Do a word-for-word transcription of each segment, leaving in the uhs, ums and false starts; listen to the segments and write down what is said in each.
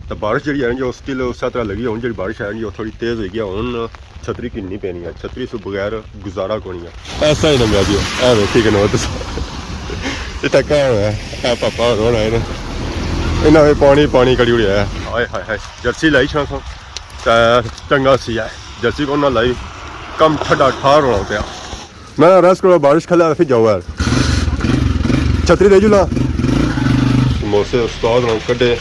تے بارش جیہڑی ہے نا جی، او سٹل اسے طرح لگی۔ ہن جیہڑی بارش ہے نا جی، او تھوڑی تیز ہوئی گئی۔ ہن چھتری گھننی پینی ہے، چھتری سو بغیر گزارا کونی ہے۔ ایسا ہی لگا جی، اے ویکھی کنے او تساں۔ اتھا کیا ہویا ہے؟ اے پاپا ہور آئے نے، انہاں نے پانی پانی کری اوڑیا ہے۔ ہائے ہائے ہائے، جرسی لائی چھاں سو تے چنگا سی ہے، جرسی کون نہ لائی، کم ٹھڈا ٹھار ہونا پیا۔ میں ریسٹ کرو، بارش کھلے پھر جاؤ یار۔ چھتری دے جلا۔ سموسے استاد رنگ کڈے،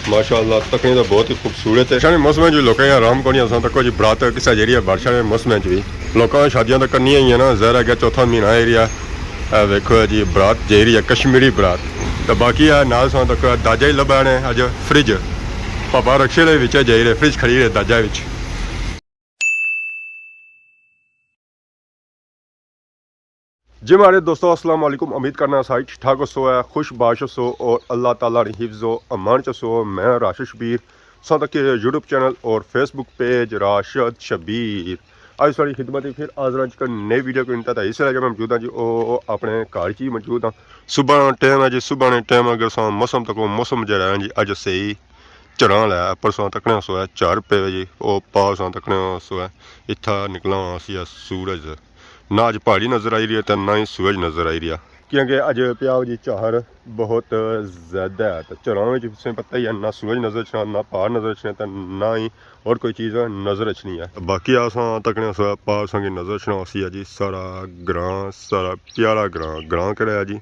ماشاءاللہ تکنے تو بہت ہی خوبصورت ہے۔ شانے موسم جو لوکاں آرام کونی، اساں تکو جی برات کسا جیہڑی ہے بارشاں نے موسم چ بھی۔ لوکاں شادیاں تو کرنیاں ہی ہے نا، ظاہر ہے کہ چوتھا مہینہ ایریا۔ اے ویکھو جی، برات جائی رہی ہے، کشمیری برات۔ تے باقی اے نال ساں تک داجا ہی لبھا نے اج فریج۔ پاپا رکشے دے وچ جائی رہے، فریج کھڑی رہے داجا وچ۔ جی ماڑے دوستو، السلام علیکم۔ امید کرنا سارے ٹھیک ٹھاک ہوسو، ہے خوش باش ہوسو اور اللہ تعالیٰ نے حفظ و امان چ ہوسو۔ میں راشد شبیر، ساں تک یوٹیوب چینل اور فیس بک پیج راشد شبیر۔ اج ساری خدمت پھر حاضر ہاں جی نئی ویڈیو کو انتہا۔ اس ویلے جو میں موجود ہاں جی، او اپنے گھر چ ہی موجود ہاں۔ صبح نا ٹائم ہے جی، صبح نے ٹائم اگر ساں موسم تکو، موسم جیہڑا ہے جی اج صحیح چڑھان لایا۔ اپر ساں تکنے سو ہے چار پے جی، او پار ساں تکنے سو ہے، اتھا نکلا ہویا سی سورج۔ نہ اج پہاڑی نظر آئی رہی ہے تے نہ ہی سورج نظر آئی رہیا۔ کیونکہ اج پیا جی چہر بہت زیادہ ہے، تے چہراں وچ تساں پتہ ہی ہے، نہ سورج نظر اچھنا، نہ پہاڑ نظر اچھنے، تے نہ ہی اور کوئی چیز نظر اچھنی ہے۔ باقی اساں تکنے سو پار ساں کی نظر اچھنا ہوسی ہے جی سارا گراں، سارا پیارا گراں۔ گراں کہڑا ہے جی؟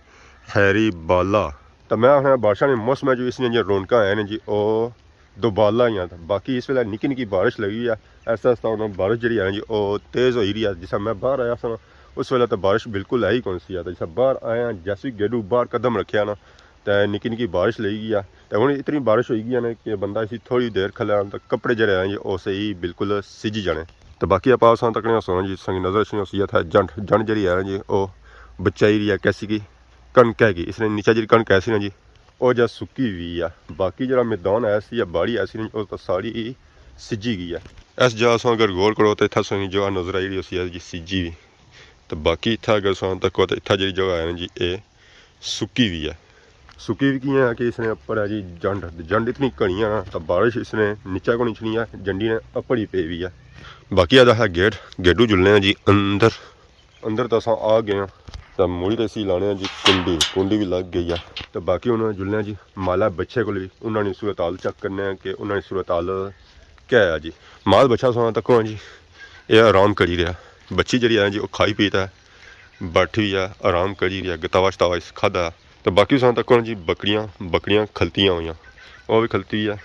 ہیری بالا۔ تے میں آخنا بارشاں نے موسم جو اس نے جی رونقاں ہیں جی، او دوبالا ہی ہیں۔ تے باقی اس ویلے نکی نکی بارش لگی ہوئی ہے، ایسا ایسا انہاں بارش جیہڑی ہے جی، او تیز ہوئی رہی ہے۔ جس میں باہر آیا سا نا، اس ویلے تے بارش بالکل ہے ہی کون سی ہے۔ تے جس باہر آیا، جیسے گیڈو باہر قدم رکھیا نا، تے نکی نکی بارش لگی گیا۔ تے ہن اتنی بارش ہوئی گئی ہے نا کہ بندہ اسی تھوڑی دیر کھلے تے کپڑے جیہڑے ہیں جی، او صحیح بالکل سجی جانے۔ تے باقی آپ اساں تکنے سو جی، سنگ نظر اچھنی ہوسی ہے جنڈ، جنڈ جیہڑی ہے جی، او بچائی رہی ہے کیسی کی کنک ہے کی، اس نے نیچے جیہڑی کنک ہے سی نا جی، او جا سکی ہوئی ہے۔ باقی جیہڑا میدان ہے سی یا باڑی ہے سی نا، او تو ساری سجی گئی ہے۔ اس جا سو اگر غور کرو تو اتھا سو جو نظر آئی رہی ہوسی ہے جی سجی ہوئی۔ تو باقی اتھا اگر سو تکو تو اتھا جیہڑی جگہ ہے نا جی، اے سکی ہوئی ہے۔ سکی ہوئی کیاں ہے کہ اس نے اپر ہے جی جنڈ، جنڈ اتنی گھنی ہے نا، تو بارش اس نے نیچے کونی اچھنی ہے، جنڈی نے اپر ہی پئی ہوئی ہے۔ باقی آ دا ہے گیٹ، گیٹو جلنے ہیں جی اندر۔ اندر تے اساں آ گئے ہاں۔ تے مڑی تے اسی لانے ہاں جی کنڈی، کنڈی وی لگ گئی ہے۔ تے باقی ہن جلنے ہاں جی مالا بچے کول وی، انہاں نی صورتحال چیک کرنے ہاں کہ انہاں نی صورتحال کیا ہے جی۔ مال بچا ساں تکو ہاں جی، اے آرام کری رہیا۔ بچی جیہڑی ہے جی، او کھائی پی تے بیٹھی ہوئی ہے، آرام کری رہی ہے، گتاوا شتاوا اس کھادا۔ تے باقی ساں تکو ہاں جی بکریاں، بکریاں کھلتیاں ہوئیاں، او وی کھلتی ہوئی ہے۔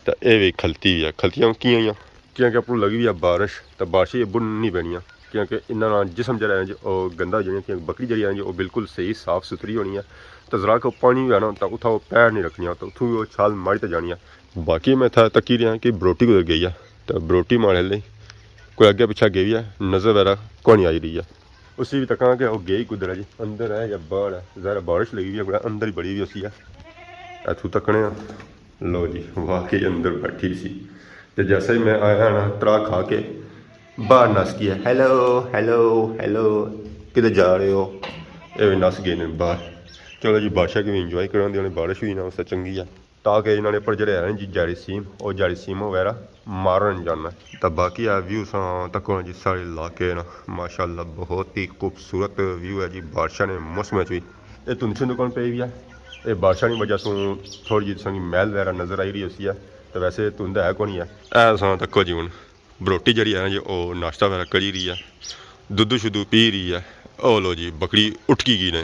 تے اے وی کھلتی ہوئی ہے۔ کھلتیاں کیاں ہوئیاں؟ کیونکہ اپروں لگی ہوئی ہے بارش، تے بارشیں اچ بن نی پینیاں، کیونکہ انہاں نا جسم جیہڑا ہے جی، او گندا ہو جانا، کیونکہ بکری جیہڑی ہے جی، او بالکل صحیح صاف ستھری ہونی ہے۔ تے ذرا کو پانی ہویا نا، تے اتھا او پیر نی رکھنیاں، تے اتھوں او چھال ماری تے جانیاں۔ باقی میں اتھا تکی رہیا کہ بروٹی کدھر گئی ہے، تے بروٹی ماڑے لئی کوئی اگے پچھے گئی ہے، نظر وغیرہ کونی آئی رہی ہے۔ اسی وی تکاں کہ او گئی کدھر ہے جی، اندر ہے یا باہر ہے، ظاہر ہے بارش لگی ہوئی ہے، کوئی اندر ہی بڑی ہوئی ہوسی ہے۔ اتھوں تکنے آں۔ لو جی، واقعی اندر بیٹھی سی۔ تے جیسے ہی میں آیا نا، ترا کھا کے باہر نس گئی ہے، "ہیلو، ہیلو، ہیلو، کدھر جا رہے ہو؟" اے وی نس گئے نے باہر۔ چلو جی، بادشاہ کی وی انجوائے کرن دیاں نے، بارش وی نہ اسے چنگی ہے۔ تاکہ انہاں نے اپر جیہڑے ہے جی جراثیم، او جراثیم وغیرہ مارن جانا۔ تے باقی اے ویو ساں تکو جی سارے علاقے نا، ماشاءاللہ بہت ہی خوبصورت ویو ہے جی بارشاں نے موسم وچ وی۔ اے دھند شند کون پئی ہوئی ہے، اے بارشاں نی وجہ سوں تھوڑی جی تساں کی میل وغیرہ نظر آئی رہی ہوسی ہے، تے ویسے دھند ہے کونی ہے۔ اے ساں تکو جی ہن بروٹی جیہڑی ہے نا جی، او ناشتہ وغیرہ کری رہی ہے، دودھ شدھ پی رہی ہے۔ او لو جی، بکری اٹکی گئی نے،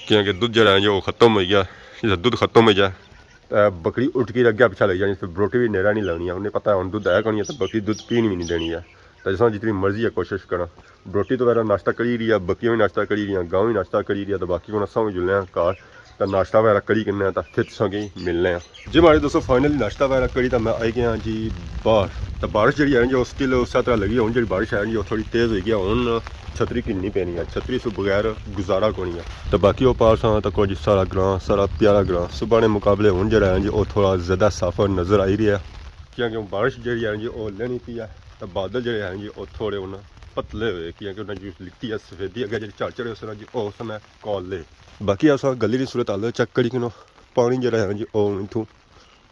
کیونکہ دودھ جیہڑا ہے جی، او ختم ہوئی گیا۔ جس دودھ ختم ہوئی جائے، تے بکری اٹکی تے اگے پچھے لگی جانی، تے بروٹی وی نیرا نہیں لگنی ہے۔ انہیں پتہ ہے ہن دودھ ہے کونی ہے، تے بکری دودھ پین وی نہیں دینی ہے۔ تے جساں جتنی مرضی ہے کوشش کراں، بروٹی تو وغیرہ ناشتہ کری رہی ہے، بکریاں وی ناشتہ کری رہی ہیں، گاں وی ناشتہ کری رہی ہے، تے باقی ہن اساں وی جلنے آں گھر، تے ناشتہ وغیرہ کری کنے آں، تے پھر تساں کی ملنے آں۔ جی ماڑے دوستو، فائنلی ناشتہ وغیرہ کری تے میں آئی گیا جی باہر۔ تے بارش جیہڑی ہے نا جی، او سٹل اسے طرح لگی، ہن جیہڑی بارش ہے نا جی، او تھوڑی تیز ہوئی گئی ہے۔ ہن چھتری گھننی پینی ہے، چھتری سوں بغیر گزارا کونی ہے۔ تے باقی او پار ساں تکو جی سارا گراں، سارا پیارا گراں۔ صبح نے مقابلے ہن جیہڑا ہے نا جی، او تھوڑا زیادہ صاف نظر آئی رہیا ہے، کیونکہ ہن بارش جیہڑی ہے نا جی، او لہنی پئی ہے۔ تے بادل جیہڑے ہیں جی، او تھوڑے ہن پتلے ہوئے، کیونکہ انہاں جی لکھتی ہے سفیدی، اگے جیہڑے جھڑ چڑھے ہوسن جی، او ہوسن کالے۔ باقی اساں گلی نی صورتحال چیک کری کنوں، پانی جیہڑا ہے جی، او اتھوں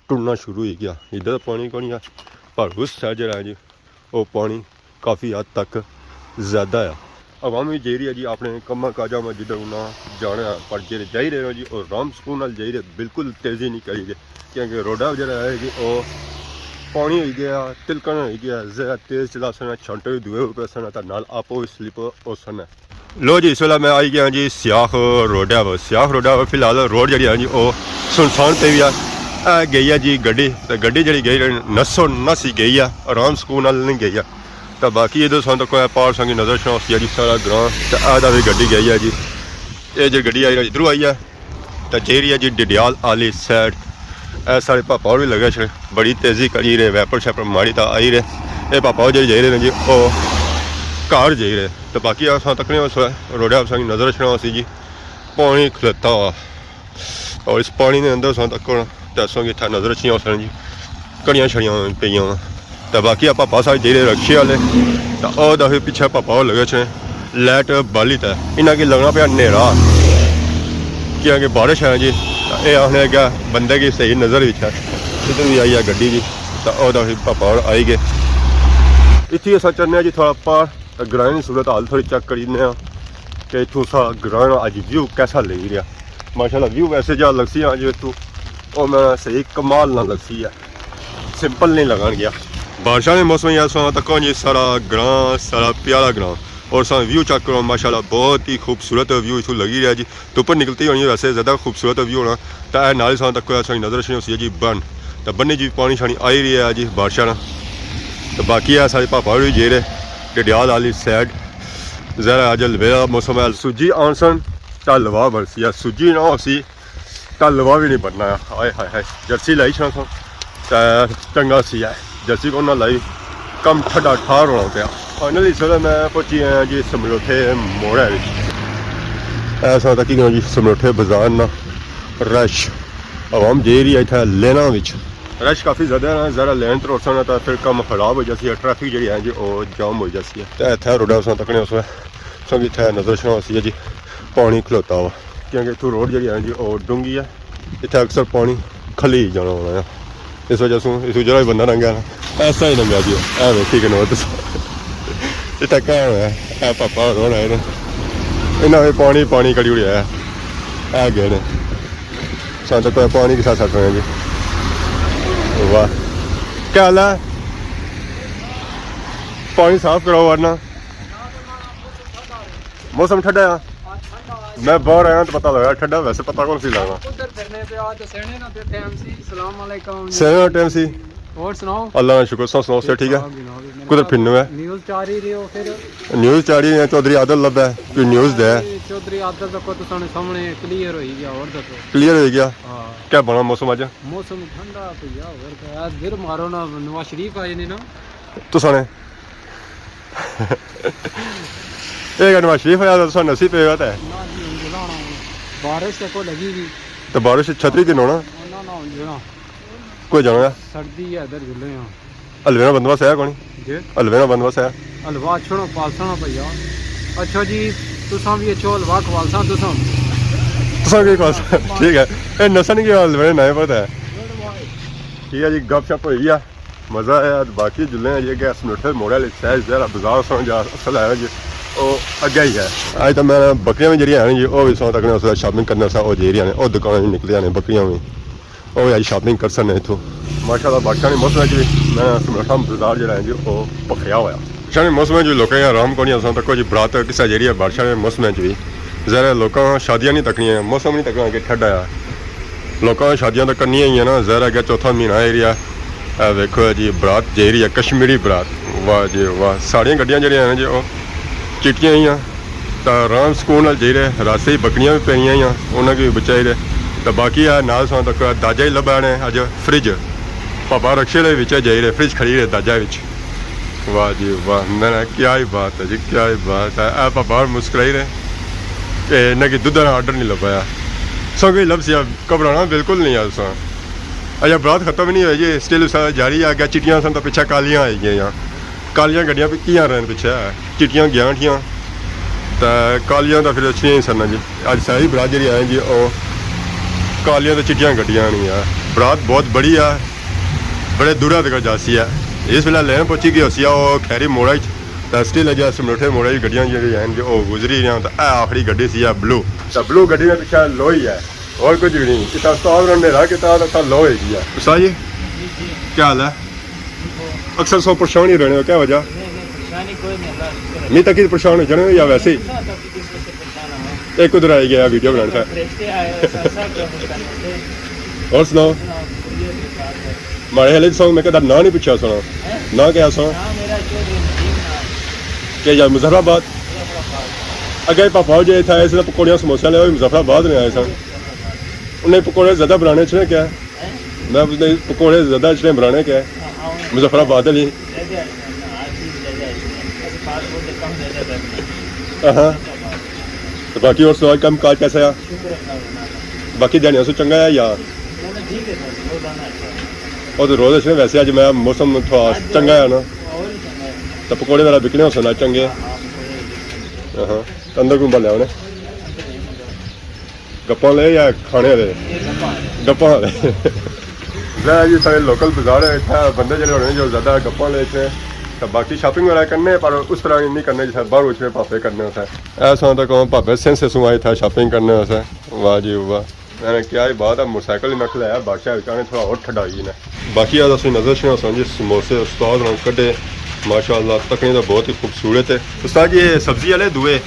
ٹرنا شروع ہوئی گیا۔ ادھر پانی کونی آ، پر اس سائڈ جڑا ہے جی، او پانی کافی حد تک زیادہ آ۔ عوام وی جائی رہی ہے جی اپنے کماں کاجاں میں، جدھر انہاں جانا ہے، پر جڑے جائی رہے ہو جی، او آرام سکون نال جائی رہے، بالکل تیزی نہیں کری رہے، کیونکہ روڈا جڑا ہے جی، او پانی ہوئی گیا، تلکن ہوئی گیا، زیادہ تیز چلا سنا، چھانٹے وی دوئے ہوئے سنا، تے نال آپو وی سلپ ہو سنا۔ لو جی، اس ویلے میں آئی گیا جی سیاخ روڈا پر۔ سیاخ روڈا پر فی الحال روڈ جڑی ہے جی، او سنسان پئی ہوئی ہے۔ اے گئی ہے جی گڈی، تے گڈی جڑی گئی، نسو نس ہی گئی ہے، آرام سکون نال نہیں گئی ہے۔ تے باقی ادھر سان تک کوئی پار سانگی نظر شنا ہوسی جی، سارا گراں، تے اے دا وی گڈی گئی ہے جی۔ اے جڑی گڈی آئی ادھروں آئی ہے، تے جائی رہی ہے جی ڈڈیال آلی سائیڈ۔ اے سارے پاپا ہور وی لگے چھڑے، بڑی تیزی کری رہے، ویپر شیپر ماری تے آئی رہے۔ اے پاپا ہور جڑے جائی رہے نے جی، او گھر جائی رہے۔ تے باقی اساں تکنے اس روڈا اساں کی نظر اچھنا ہوسی جی، پانی کھلوتا ہوا۔ اور اس پانی نے اندر اساں تک تے اساں کی اتھا نظر اچھنی ہوسن جی، کڑیاں شڑیاں پئیاں۔ تے باقی آ پاپا سارے جیڑے رکشے والے، تے او دفعے پیچھے پاپا ہور لگے اچھنے لائٹ بالی، تے انہاں کی لگنا پیا نیرا، کیونکہ بارش ہے جی۔ تے اے آخنے کہ بندے کی صحیح نظر وچ ہے، ادھر وی آئی ہے گڈی جی۔ تے او دفعے پاپا ہور آئی گئے۔ اتھی اساں چڑھنے آں جی تھوڑا پار، تے گرائیں نی صورت حال تھوڑی چیک کرینے آں کہ اتھوں سا گرائیں نا اج ویو کیسا لگی رہیا۔ ماشاءاللہ ویو ویسے جا لگسی آ جی اتھوں، او میں صحیح کمال نہ لگسی ہے، سمپل نہیں لگن گیا۔ بارشاں نے موسم یا سو تکو جی سارا گراں، سارا پیارا گراں، اور سا ویو چیک کرو ماشاءاللہ بہت ہی خوبصورت ویو اتھوں لگی رہیا جی۔ دھوپ نکلتی ہونی ویسے زیادہ خوبصورت ویو ہونا۔ تے اے نال ساں تک کوئی ساں نظر اچھنی ہوسی جی بن۔ تے بنی جی پانی شانی آئی رہیا ہے جی بارشاں نا۔ تے باقی اے سارے پاپا ہوری جیڑے ڈڈیال آلی سائیڈ۔ ظاہر ہے اج الویرا موسم ہے، سوجی آنسن تے الوا برسی ہے، سوجی نہ ہوسی تے الوا وی نہیں بننا ہے۔ ہائے ہائے ہائے، جرسی لائی چھڑاں ساں۔ تے چنگا سی ہے، جرسی کون نہ لائی، کم ٹھڈا ٹھار ہونا پیا۔ فائنلی اس ویلے میں پہنچی آیا جی سملوٹھے موڑے وچ۔ ایسا تکی گیا جی سملوٹھے بازار نا رش، عوام جائی رہی ہے اتھا لیناں وچ۔ رش کافی زیادہ ہے نا، ذرا لین تروڑساں نا تاں پھر کم خراب ہو جاسی ہے، ٹریفک جیڑی ہے جی او جام ہو جاسی ہے۔ تے اتھا روڈا اساں تکنے اس ویلے سنگی اتھا نظر شنا ہوسی ہے جی پانی کھلوتا ہوا، کیونکہ اتھوں روڈ جیڑی ہے جی او ڈونگی ہے۔ اتھے اکثر پانی کھلی ہی جانا ہونا ہے۔ اس وجہ سوں اس جگہ بھی بندہ لنگھیا نا، ایسا ہی لنگھیا جی۔ اے ویکھی کنو تساں۔ اتھے کیا ہویا ہے؟ اے پاپا ہور آئے نے۔ انہاں نے پانی، پانی کری اڑیا ہے۔ اے گئے نے۔ ساں تے کوئی پانی کسا سٹ رہے ہیں جی۔ واہ۔ کیا حال ہے؟ پانی صاف کراؤ ورنہ۔ موسم ٹھڈا ہے۔ میں باہر آیا تو پتہ لگا ٹھڈا، ویسے پتہ کون سی لگنا۔ ادھر پھرنے پہ آ تو سہنے نا پہ فیم سی۔ السلام علیکم۔ سہنے نا ٹائم سی۔ اور سناؤ؟ اللہ کا شکر، سب سناؤ، سب ٹھیک ہے؟ جناب، جناب، میں کدھر پھرنے میں؟ نیوز چاہ رہی رہی ہو پھر؟ نیوز چاہ رہی ہے، چودھری عادل لبھا ہے، کوئی نیوز دے۔ چودھری عادل تو کو تو سامنے کلیئر ہوئی گیا، اور دسو۔ کلیئر ہوئی گیا؟ ہاں۔ کیا بنا موسم اج؟ موسم ٹھنڈا پہ گیا، اور کیا؟ دل مارو نا، نواز شریف آئے نے نا۔ تو سنے؟ اے کہ نواز شریف آیا تاں تساں نسی پے ہوئے تے۔ نہ جی، ہن جلانا ہن۔ بارش تے کوئی لگی گئی۔ تے بارش چھتری گھنو نا۔ نہ، نہ، ہن جلانا۔ کوئی جانا ہے؟ سردی ہے، ادھر جلے ہاں۔ حلوے نا بندوبست ہے کونی؟ جی؟ حلوے نا بندوبست ہے؟ حلوا اچھو نا پالساں نا بھیا۔ اچھا جی، تساں بھی اچھو حلوا کھوالساں تساں۔ تساں کی کھوالساں؟ ٹھیک ہے۔ اے نسن کی حلوے نا پتہ ہے۔ ٹھیک ہے جی، گپ شپ ہوئی گیا۔ مزہ آیا۔ باقی جلنے آں جی اگے سملوٹھے موڑے آلی سائیڈ، ذرا بازار سن جا اصل ہے جی، او اگے ہی ہے۔ اج تاں میں بکریاں وی جیڑیاں ہن جی، او وی سو تکنے اس ویلے شاپنگ کرنے سا، او جیڑیاں نے، او دکان وی نکلیاں نے بکریاں وی، او وی اج شاپنگ کرسن اتھوں۔ ماشاءاللہ بارشاں نے موسم وچ وی میں سملوٹھا بازار جیڑا ہے جی، او بھریا ہویا۔ بارشاں نے موسم وچ وی لوکاں کی آرام کونی، اساں تکو جی برات کسا جیڑی ہے بارشاں نے موسم وچ وی۔ ظاہر ہے لوکاں شادیاں نہیں تکنیاں، موسم نہیں تکنا کہ ٹھڈا ہے۔ لوکاں شادیاں تاں کرنیاں ہی ہیں نا، ظاہر ہے اگے چوتھا مہینہ آئی رہیا۔ اے ویکھو جی برات جائی رہی ہے، کشمیری برات۔ واہ جی واہ، ساریاں گڈیاں جیڑیاں ہیں جی او چٹیاں ہی ہیں۔ تاں آرام سکون نال جائی رہے، راستے ہی بکریاں بھی پینیاں ہی ہیں، انہاں کی بھی بچائی رہے۔ تاں باقی اے نال ساں تک داجا ہی لبھا نے اج فریج۔ پاپا رکشے دے وچ جائی رہے، فریج کھڑی رہے داجا وچ۔ واہ جی واہ، نہ نہ، کیا ہی بات ہے جی، کیا ہی بات ہے۔ اے پاپا ہور مسکرائی رہے کہ انہاں کی دودھ نا آرڈر نہیں لبھایا۔ سو کوئی لبھ سیا، گھبرانا بالکل نہیں ہے تساں۔ اجے برات ختم نہیں ہوئی جی، سٹل اس طرح جاری ہے، اگے چٹیاں سن تاں پچھے کالیاں آئی گئیاں۔ کالیاں گڈیاں پہ کیاں رہن پچھے، چٹیاں گیاں اٹھیاں۔ تے کالیاں تاں پھر اچھیاں ہی سن جی۔ اج ساری برات جیڑی آئے جی، او کالیاں تے چٹیاں گڈیاں نہیں ہے۔ برات بہت بڑی ہے، بڑے دورہ تک جاسی ہے۔ اس ویلے لین پہنچی گئی ہوسی ہے، او کھیری موڑا اچ، تے سٹل اجے سمروٹھے موڑا اچ گڈیاں جیڑھیاں ہن کہ او گزری رہیاں، تے اے آخری گڈی سی ہے بلو۔ تے بلو گڈی نے پچھے لوئی ہے، اور کچھ بھی نہیں۔ اس استاد نے نیرا کیتا تے اتھا لو ہوئی گئی ہے۔ استاد جی، کیا حال ہے؟ اکثر سو پریشان ہی رہنے ہو، کیا وجہ؟ نہیں، نہیں، پریشانی کوئی نہیں، اللہ کا شکر ہے۔ میں تک ہی پریشان ہو جانے ہو یا ویسے ہی؟ ایک ادھر آئی گیا ویڈیو بنانے سا۔ اور سناؤ؟ ماڑے ہلے سو میں کدھر نہ نہیں پوچھا سنا۔ نہ کیا سنا؟ کہ یار مظفر آباد۔ اگے پاپا جے تھا، اس نے پکوڑیاں سموسے لے، مظفر آباد نے آئے سن۔ انہیں پکوڑے زیادہ بنانے چھ کیا؟ میں پوچھنا، پکوڑے زیادہ اچھنے بنانے کیا ہے؟ مظفر آباد والی۔ ہاں۔ تو باقی اور سناؤ، کم کاج کیسا ہے؟ باقی دیہاڑیاں سو چنگا ہے یا؟ وہ تو روز اچھنے، ویسے اج میں موسم تھوڑا چنگا ہے نا، تو پکوڑے وغیرہ بکنے ہو سنا چنگے۔ ہاں، تو اندر کون بھلیا ہونے؟ گپاں لے یا کھانے والے؟ گپاں والے۔ ظاہر جی سارے لوکل بازار ہے، اتھا بندے جڑے ہونے جو زیادہ گپاں لے اتنے، تو باقی شاپنگ وغیرہ کرنے، پر اس طرح نہیں کرنے جیسے باہر اچھنے پاپے کرنے ہوتے۔ ایسا ہوتا کہ پاپے سن سے سو آئے تھا شاپنگ کرنے ہوتے۔ واہ جی واہ، میں نے کیا ہی بات ہے، موٹر سائیکل ہی میں کھلایا بادشاہ وچ، آنے تھوڑا اور ٹھڈا ہوئی نا۔ باقی آج اسی نظر شنا سن جی سموسے استاد نے کڈے، ماشاءاللہ تکنے تو بہت ہی خوبصورت ہے۔ استاد جی، یہ سبزی والے دوئے؟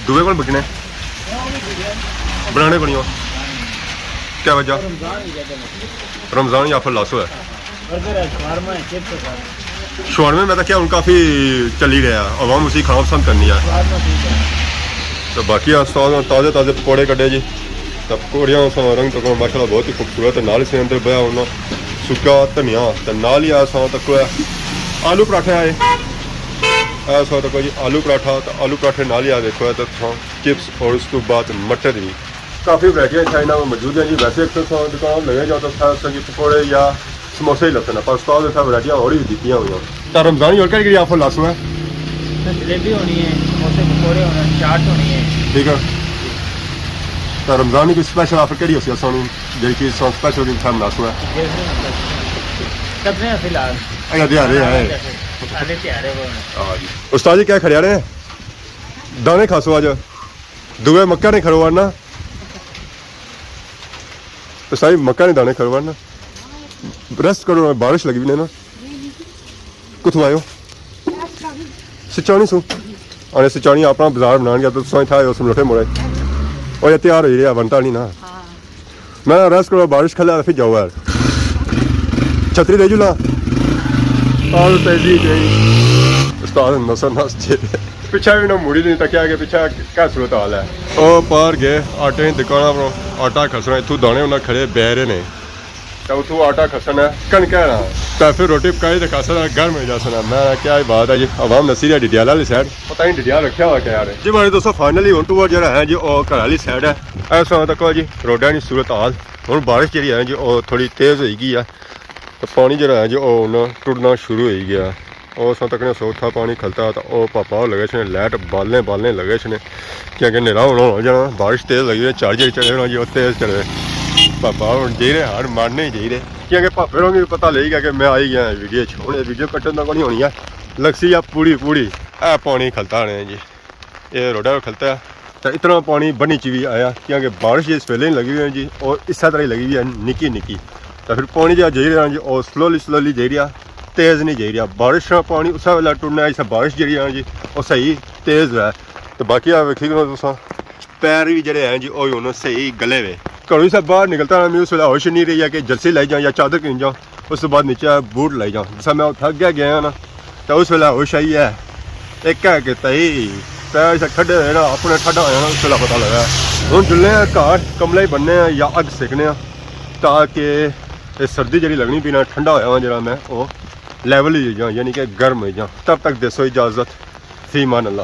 دوئے کون بکنے؟ بنانے کونی ہو؟ کیا وجہ؟ رمضان ہی آفر لاس ہوا ہے۔ شورمے میں تو کیا ہن کافی چلی رہا، عوام اسی کھانا پسند کرنی ہے۔ تو باقی استاد نے تازے تازے پکوڑے کڈے جی۔ تو پکوڑیاں سا رنگ تو ماشاءاللہ بہت ہی خوبصورت ہے۔ نال اس نے اندر بیا ہونا سکا دھنیا، تو نال ہی آ سا تک آلو پراٹھے آئے۔ اے سا تک جی آلو پراٹھا، تو آلو پراٹھے نال ہی آ دیکھو ہے تو تھا چپس اور اس تو بعد مٹر بھی۔ کافی ورائٹیاں اتھا انہاں موجود ہیں جی۔ ویسے اکثر سو دکان لگے جاؤ تو اتھا اساں کی پکوڑے یا سموسے ہی لبھن، پر استاد اتھا ورائٹیاں ہور وی دتیاں ہوئیاں۔ تاں رمضان ہی ہور کہڑی کہڑی آفر لاسو ہے؟ جلیبی ہونی ہے، سموسے پکوڑے ہونے، چاٹ ہونی ہے۔ ٹھیک ہے۔ تاں رمضان کی کوئی سپیشل آفر کہڑی ہوسی اساں نوں، جیڑھی چیز اساں سپیشل کی اتھا مناسو ہے؟ جیسے مطلب، سب نے فی الحال۔ اچھا، دیہاڑے آئے۔ سارے تیار ہے وہ۔ ہاں جی۔ استاد جی کیا کھڑے رہے ہیں؟ دانے کھاسو اج۔ دوئے مکا نے کھڑو ورنا۔ تو ساری مکا نے دانے کھڑو ورنا۔ ریسٹ کرو، بارش لگی ہوئی نے نا۔ کتھوں آئے ہو؟ سچانی سو۔ اور سچانی اپنا بازار بنان گیا تو تساں اتھا آئے ہو سملوٹے موڑے۔ اور یہ تیار ہوئی رہیا، بنتا نہیں نا۔ میں ریسٹ کرو، بارش کھلا پھر جاؤ یار۔ چھتری دے جلا۔ اور تیزی گئی۔ استاد نسر نس چے۔ پچھا بھی نہ مڑی نہیں تکیا کہ پچھا کیا صورت حال ہے۔ او پار گئے آٹے نی دکاناں پروں آٹا کھسنا، اتھوں دانے انہاں کھڑے بہرے نے۔ تے اتھوں آٹا کھسنا ہے، کݨکا نا۔ تے پھر روٹی پکائی تے کھسنا، گرم ہوئی جاسنا۔ میں کیا ہی بات ہے جی، عوام نسی رہی ڈڈیال والی سائیڈ۔ پتہ نہیں ڈڈیال رکھیا ہوا کیا یار۔ جی ماڑے دوستو، فائنلی ہن ٹور جیڑھا ہے جی، او گھر والی سائیڈ ہے۔ ایسا تکو جی، روڈاں نی صورت حال۔ ہن بارش جیڑھی ہے جی، او تھوڑی تیز ہوئی گئی ہے۔ تے پانی جیڑھا ہے جی، او ہن ٹرنا شروع ہوئی گیا۔ او اساں تکنے سو اتھا پانی کھلتا، تے او پاپا ہور لگے چھنے لائٹ بالنے بالنے لگے چھنے، کیونکہ نیرا ہونا ہو جانا، بارش تیز لگی ہوئی، چڑھ جائی چڑھے ہونا جی، او تیز چڑھے۔ پاپا ہن جائی رہے، ہن مارنے ہی جائی رہے، کیونکہ پاپے ہوں کی پتہ لگی گیا کہ میں آئی گیا ویڈیو چ۔ ہن اے ویڈیو کٹن دا کونی ہونی ہے، لگسی یا پوری پوری۔ اے پانی کھلتا رہے جی۔ اے روڈا پہ کھلتا ہے۔ تے اتنا پانی بنی چ بھی آیا، کیونکہ بارش اس ویلے ہی لگی ہوئی ہے جی، اور اسے طرح ہی لگی ہوئی ہے نکی نکی۔ تے پھر پانی جہاں جائی رہا جی، او سلولی سلولی جائی رہا، تیز نہیں جائی رہا۔ بارش نا پانی اسے ویلے ٹرنا ہے، اسے بارش جیڑھی ہے جی، او صحیح تیز ہے۔ تے باقی آ ویکھی کنو تساں، پیر بھی جڑے ہیں جی، او ہن صحیح گلے ہوئے۔ گھروں سے باہر نکلتا نا، میں اس ویلے ہوش نہیں رہی ہے کہ جرسی لائی جاؤں یا چادر گھن جاؤں۔ اس تو بعد نیچے بوٹ لائی جاؤں۔ جسا میں اتھا اگے گیا نا، تے اس ویلے ہوش آئی ہے۔ ایک ہے کہ تئی پیر اسے کھڈے ہوئے نا، اپنے ٹھڈا ہویا نا، اس ویلے پتہ لگا۔ ہن جلنے آں گھر، کملے ہی بننے آں یا اگ سیکنے آں، تاکہ اے سردی جڑی لگنی پئی نا، ٹھنڈا ہویا ہوا جڑا میں، او لیول ہی ہوئی جاں، یعنی کہ گرم ہوئی جاں۔ تب تک دیسو اجازت، فی امان اللہ۔